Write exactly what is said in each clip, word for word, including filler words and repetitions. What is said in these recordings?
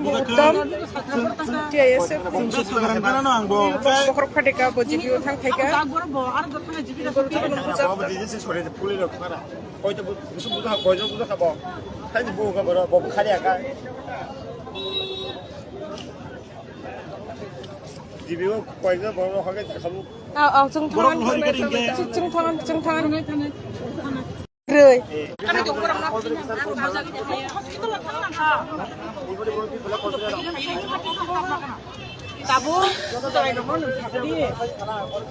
Ekdom T I S F bokhorok phatika bo G P O thang thaika. G P O koikno borok hoke jakhamu. Aw, aw, chwng thangan, chwng thangan, chwng thangan. Rwi. Tabuk,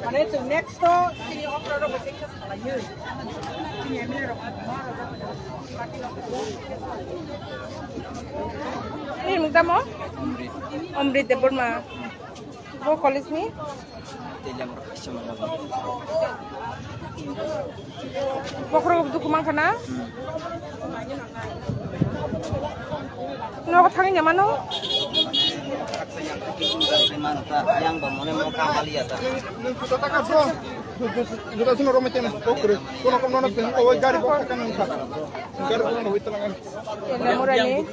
mane chwng next to chini okra rok bai khe salaiwi. Chini M L A rok ma rok. Nini mung tamo? Omrit Debbarma. Bo college ni? Tei lamrok kaisa manna bagwi. Bokhorok duku mankha na? Hmm. Nogo thangwi ya mano? Yang ba mone mo ka pali ya ta. Juta sino rome tene kokre. Kono kono no tene ko gari ko ka nang ka. Gari ko no hoy talangan. Lamurani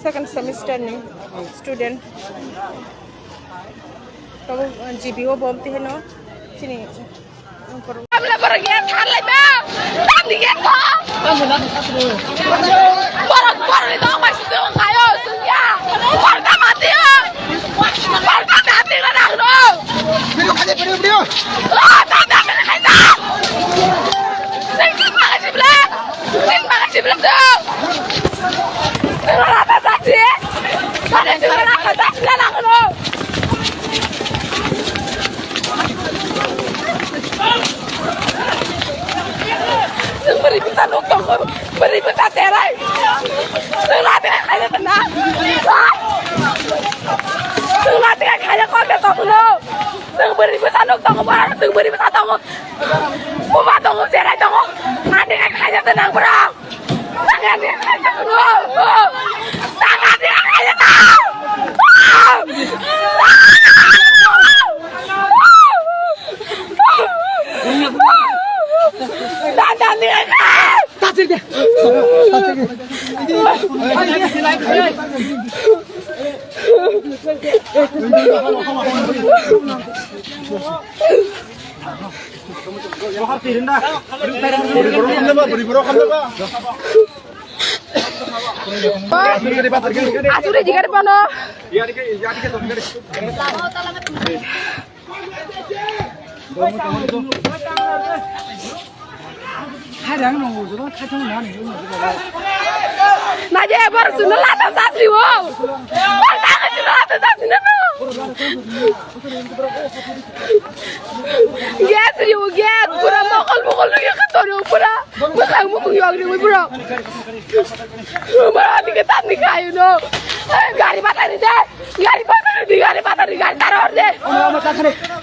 second semester ni student. Tamo G P O bom tiheno chini. Kamla borok ya tharlai ba. Tandi ya to. Borok borok ni dong bai situ kayo sunya. Borok ta mati ya. Borok ta mati na nang no. Video khade video video. Oh, ta ta ta ta. Sing sing makan sibla. Sing makan sibla tu. Sing makan sibla. Sing makan sibla nang no. Chwng bwrwi bwsa nuk tongo, bwrwi bwsa cherai. Chwng na tini khaina tongna. Chwng na tini khaina kok de tongno. Chwng bwrwi bwsa nuk tongo, bara chwng bwrwi bwsa tongo. Buma tongo, cherai tongo. Na tini khaina tongna bwrang. Asuri jigar bono. Naje bor suno lata sasri wo. Bor ta suno lata sasri na no. Gas riu gas pura mokol mokol riu kator riu pura. Mwkhang mukhung yog riui borok. Borok tini tamni khaio no. Gari batari de. Gari batari de, gari batari, gari tara hor de.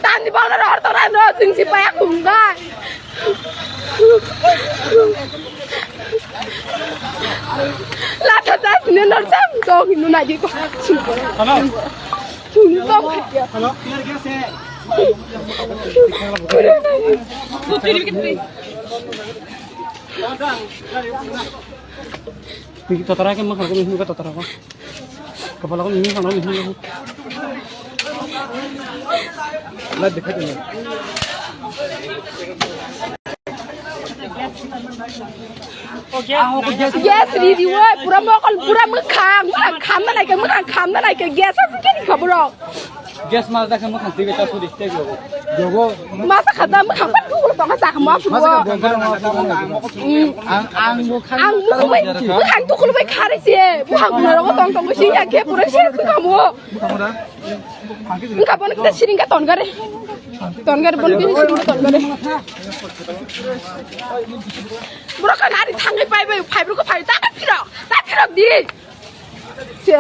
Tamni bangla hor tora no, chwng si paya khum bai. Lata das ne nor cham to hinu na ji ko. Hello. Hello. Totara ke makhang ko mihim ka totara ko. Kapala ko mihim ka mihim ko. Gas ri ri woi, pura mokol, pura mwkhang, mwkhang khamna naikhe, mwkhang khamna naikhe, gas aswk khe ri kha borok. Gas mas dakhe mwkhang twi ta suri tei jogo. Jogo. Masa khata mwkhang pat thukul tongkha sakha ma phuo. Masa khata mwkhang twi ta suri. Ang, ang mwkhang. Ang mwkhang bai, mwkhang thukul bai khari se. Mwkhang guna rogo tong tong sing ya khe pura se su kamo. Mwkhang da. Wngkha bono kita siring ka ton gare. Ton gare bono bini siring ka ton gare. Borok ka nari thangwi pai bai phai borok phai ta phirok. Ta phirok di. Se.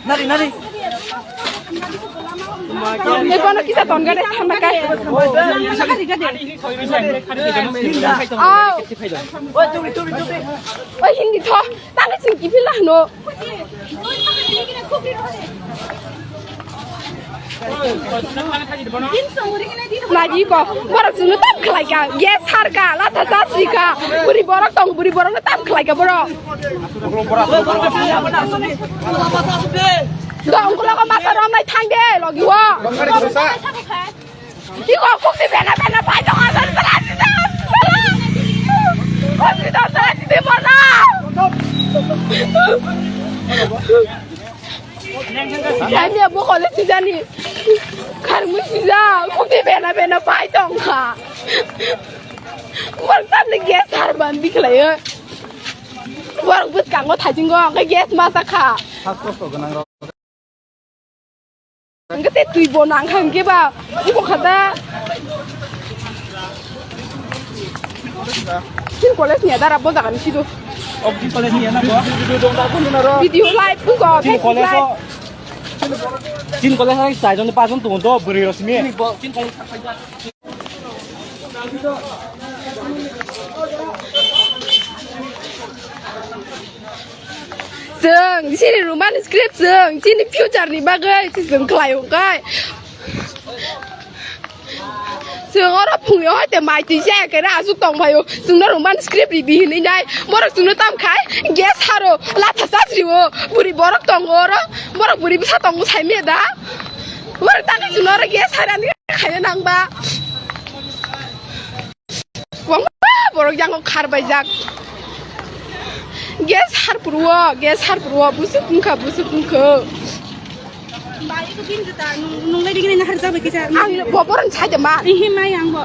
Nari, nari. Ekono kisa ton gare thangma kai. Aw. Oi, hindi tho. Tangwi sing kiphil la hwno. Naji ko, borok chwngno tam khlai kha, gas sar kha, latha chasri kha, buri borok tong, buri borok no tam khlai kha borok. Dong ulo ko masa rom nai thang de, logi wo. Iko kukti bena bena pai tong asal terasi terasi. Kukti tong terasi di mana? Kami abu kole sijani. Karmu sija, kukti bena bena pai tong kha. Borok tamni gas har bandi khlaiyo. Borok bwskango thajingo, hwnkhe gas masa kha. Hwnkhe tei twi bo nang kha hwnkhe ba, iko kha da. Chini college ni adara bo jaga ni sido. Chini college ni ana bo. Video live ko, chini Facebook college live. O, chini college ni sai jon pa jon tongo do bwrwi rosmi. Chwng chini Roman script, chwng chini future ni bagwi chwng khlai hwnkhe. Chwng oro phungyo hai te mai twi se khe aswk tong phaio. Chwngno Roman script ribi hinwi nai. Borok chwngno tam khai gas haro latha chasrio. Buri borok tongo oro. Borok buri bwsa tongo sai me da. Borok tangwi chwngno oro gas harani khaina nang ba. Kwbangma borok yango khar baijak. Gas har phuruo, gas har phuruo, busuk wngkha, busuk wngkha. Bai ko bin ta nung nung lai digini nahar jabe kisa. Ang bo borok sai de ma. Ihi mai ang bo.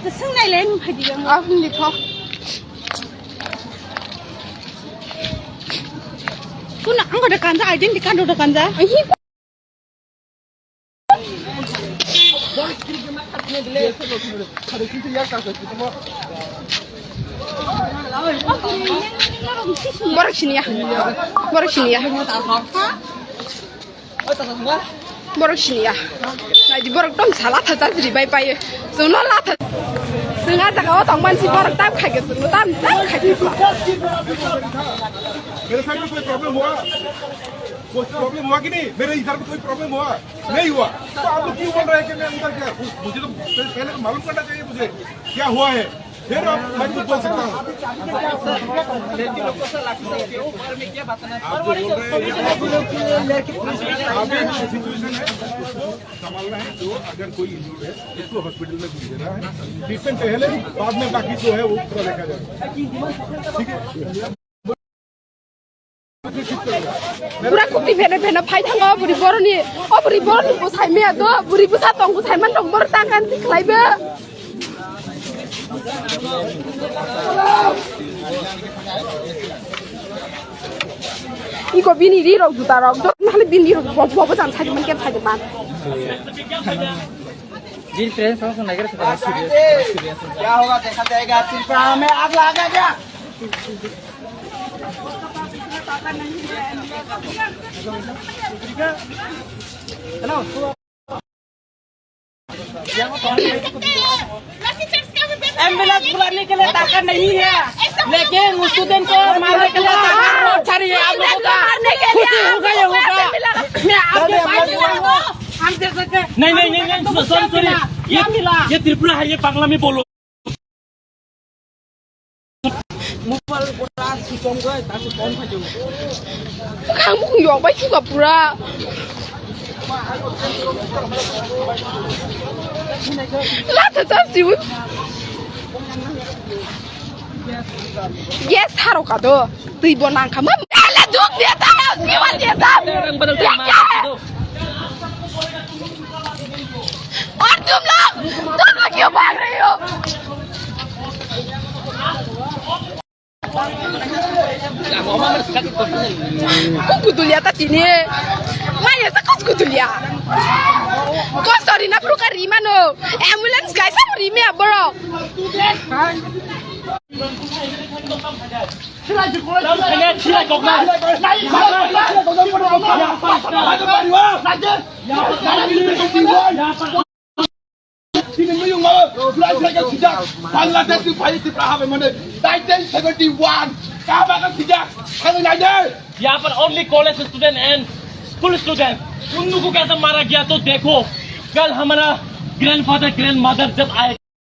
Ta sung nai le phai di ang. Ah, hung di pho. Kuna ang ko da kanja, identity card da kanja. Ihi. Borok siniya. Borok siniya. Borok siniya. Naidi borok tong sala tha chajri bai pai. Chwngno latha. Chwng a jaga o tong mansi borok tam khai ge chwngno tam tam khai. मेरे साथ में कोई प्रॉब्लम हुआ? कोई प्रॉब्लम हुआ कि नहीं? मेरे इधर में कोई प्रॉब्लम हुआ? नहीं हुआ। तो आप लोग क्यों बोल रहे हैं कि मैं उधर गया? मुझे तो पहले तो मालूम करना चाहिए मुझे, क्या हुआ है, फिर आप, मैं कुछ बोल सकता हूँ। आप जो बोल रहे हैं, अभी जो सिचुएशन है, उसको संभालना है। जो अगर कोई इंजर्ड है, उसको हॉस्पिटल में भेज देना है। ट्रीटमेंट पहले, बाद में बाकी जो है, वो पूरा देखा जाएगा। ठीक है? Pura kukti phene phene phai thango buri boroni. O buri boroni bwsai maya do, buri bwsa tong bwsai man tong borok tang kan khlai bo. Iko bini ri rok juta rok do, nahale bini ri rok bo bo jan sai man kem sai man. Jin friends song song naikar sudah serius, serius. क्या होगा देखा जाएगा, त्रिपुरा में आग लगा क्या? एम्बुलेंस बुलाने के लिए ताकत नहीं है, लेकिन उस दिन को मारने के लिए ताकत बहुत सारी है आप लोगों का। खुशी होगा, ये होगा। मैं आपके पास ही रहूंगा। हम जैसे थे। नहीं, नहीं, नहीं, नहीं, सॉरी, सॉरी। ये, ये त्रिपुरा है, ये बांग्ला में बोलो। Bwkhang bukung yok bai suka pura. Latha chap siwi. Yes, haro ka do. Twi bo nang kha ma. Ele duk dia ta, siwa dia ta. Arjun lo, tuh lagi apa nih yo? Kok kudu lihat tadi nih? Mana sih kok kudu lihat? Kok sorry na perlu karima no? Ambulance guys, apa rime ya bro? Bangladesh की भाई त्रिपुरा हमें मने nineteen seventy one कहाँ बात सीधा हमें नहीं दे। यहाँ पर only college student and school student, उन लोगों को कैसे मारा गया तो देखो। कल हमारा ग्रैंडफादर, ग्रैंडमदर जब आए